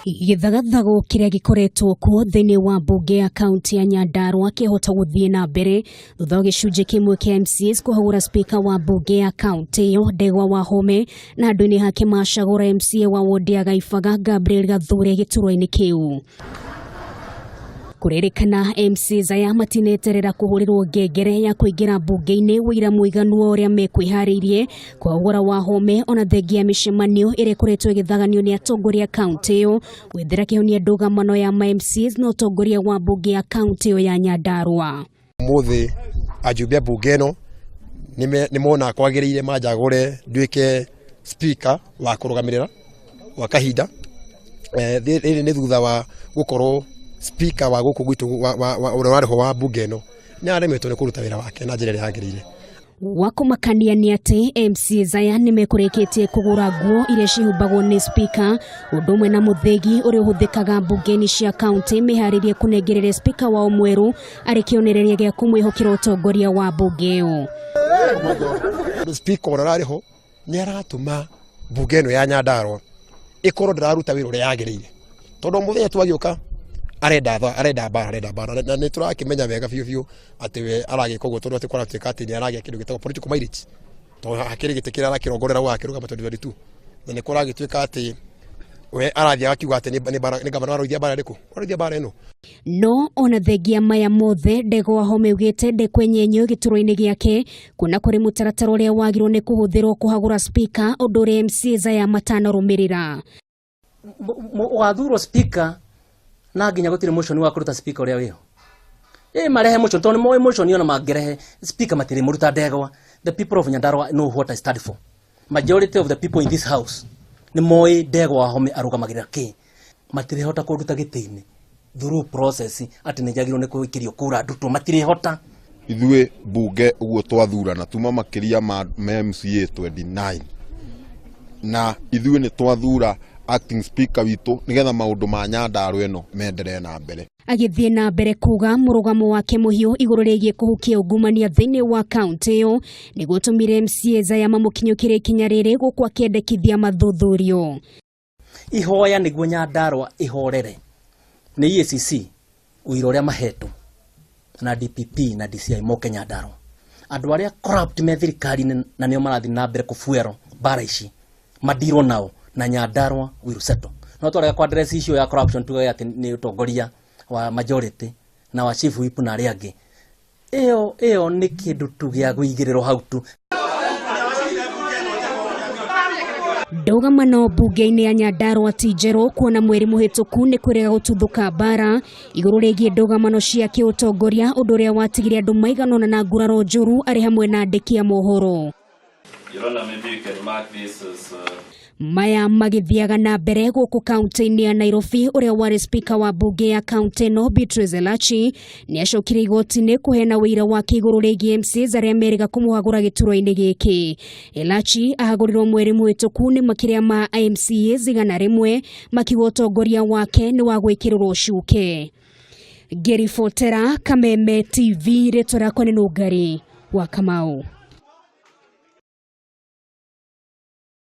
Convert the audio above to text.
Gĩthagathago kĩrĩa gĩkoretwo kuo thĩinĩ wa mbunge ya kaunti ya Nyandarua kĩhota gũthiĩ na mbere thutha wa gĩcunjĩ kĩmwe kĩa MCAs kũhagũra spika wa mbunge ya kaunti ĩyo Ndegwa Wahome na handũ-inĩ hake macagũra MCA wa wodi ya Gaibaga Gabriel Gathure gĩturwa-inĩ kĩu. Kũrerĩkana MCAs aya matineterera kũhũrĩrwo ngengere ya kũingĩra mbunge-inĩ wĩira mũiganu wa ũrĩa mekwĩharĩirie kũhagũra Wahome ona thengia ya mĩcemanio ĩrĩa ĩkoretwo ĩgĩthaganio nĩ atongoria kaunti ĩyo gwethera kĩhonia ndũgamano ya ma MCAs na ũtongoria wa mbunge ya kaunti ĩyo ya Nyandarua. Ũmũthĩ ajumbe a mbunge ĩno nĩ mona kwagĩrĩire manjagũre nduĩke speaker wa kũrũgamĩrĩra gwa kahinda. Rĩrĩ nĩ thutha wa gũkorwo speaker wa gũkũ gwitũ ũrĩa warĩ ho wa mbunge ĩno nĩ aremetwo nĩ kũruta wĩra wake na njĩra ĩrĩa yagĩrĩire. Wa kũmakania nĩ atĩ MCAs aya nĩ mekũrĩkĩtie kũgũra nguo iria cihumbagwo nĩ spika ũndũ ũmwe na mũthĩgi ũrĩa ũhũthĩkaga mbunge-inĩ cia kaunti meharĩrie kũnengereria spika wao mwerũ arĩ kĩonereria gĩa kũmwĩhokera ũtongoria wa mbunge ĩyo. Spika ũrĩa ũrarĩ ho nĩ aratũma mbunge ĩno ya Nyandarua ĩkorwo ndĩraruta wĩra ũrĩa yagĩrĩire, tondũ mũthenya twagĩũka arenda tha, arenda mbara, arenda mbara, na nĩ tũrakĩmenya wega biũ biũ atĩ we aragĩka ũguo tondũ atĩ kũratuĩka atĩ nĩ aragĩa kĩndũ gĩtagwo political mileage, tondũ hakĩrĩ gĩtĩ kĩrĩa arakĩrongorera gũgakĩrũgama 2022, na nĩ kũragĩtuĩka atĩ we arathiĩ akiuga atĩ nĩ gavana arũithia mbara ĩrĩkũ, arũithia mbara ĩno. No ona thengia maya mothe Ndegwa Wahome augĩte ndekwenyenyio gĩturwa-inĩ gĩake kuona kũrĩ mũtaratara ũrĩa wagĩrĩirwo nĩ kũhũthĩrwo kũhagũra spika ũndũ ũrĩa MCAs aya matanarũmĩrĩra. Ũgathurwo speaker na nginya gũtirĩ motion wa kũruta speaker ũrĩa wĩho. Ĩ marehe motion tondũ nĩ moĩ motion ona mangĩrehe speaker matirĩ mũruta Ndegwa. The people of Nyandarua know what I stand for. Majority of the people in this house nĩ moĩ Ndegwa Wahome arũgamagĩrĩra kĩ. Matirĩhota kũnduta gĩtĩ-inĩ through process atĩ nĩ njagĩrĩirwo nĩ kũikĩrio kura ndutwo, matirĩhota. Ithuĩ mbunge ũguo twathurana tuma makĩria ma MCA 29 na ithuĩ nĩ twathura acting speaker witũ nĩgetha maũndũ ma Nyandarua ĩno menderee na mbere. Agĩthiĩ na mbere kuga mũrũgamo wake mũhiũ igũrũ rĩgiĩ kũhukia ungumania thĩinĩ wa kaunti ĩyo nĩguo ũtũmire MCAs aya mamũkinyũkĩre ikinya rĩrĩ gũkũ akĩendekithia mathuthurio. Ihoya nĩguo Nyandarua ihorere nĩ EACC ũira ũrĩa mahetwo na DPP na DCI moke Nyandarua. Andũ arĩa corrupt me thirikari-inĩ na nĩo marathiĩ na mbere kũbuerwo mbara ici madirwo nao na Nyandarua will settle. No twarega kwa address issue ya corruption tuge atĩ nĩ ũtongoria wa majority na wa chief whip na arĩa angĩ. Ĩyo nĩ kĩndũ tu gĩa kũigĩrĩrwo hau tu. Ndũgamano mbunge-inĩ ya Nyandarua ti njerũ kuona mweri mũhĩtũku nĩ kwĩrĩga gũtuthũka mbara igũrũ rĩgiĩ ndũgamano cia kĩũtongoria, ũndũ ũrĩa watigire andũ maigana ũna na nguraro njũru arĩ hamwe na andĩki a mohoro. Your Honor, maybe you can mark this as, Maya magĩthiaga na mbere gũkũ kaunti-inĩ ya Nairobi, ũrĩa warĩ spika wa mbunge ya kaunti ĩno Beatrice Elachi nĩ acokire igoti-inĩ kũheana ũira wake igũrũ rĩgiĩ MCAs arĩa merĩga kũmũhagũra gĩturwa-inĩ gĩkĩ. Elachi ahagũrirwo mweri mũhĩtũku nĩ makĩria ma MCAs 100 makiuga ũtongoria wake nĩ wa gwĩkĩrĩrwo cuke. Ngĩribotera Kameme TV, rĩtwa rĩakwa nĩ Nũngari wa Kamau.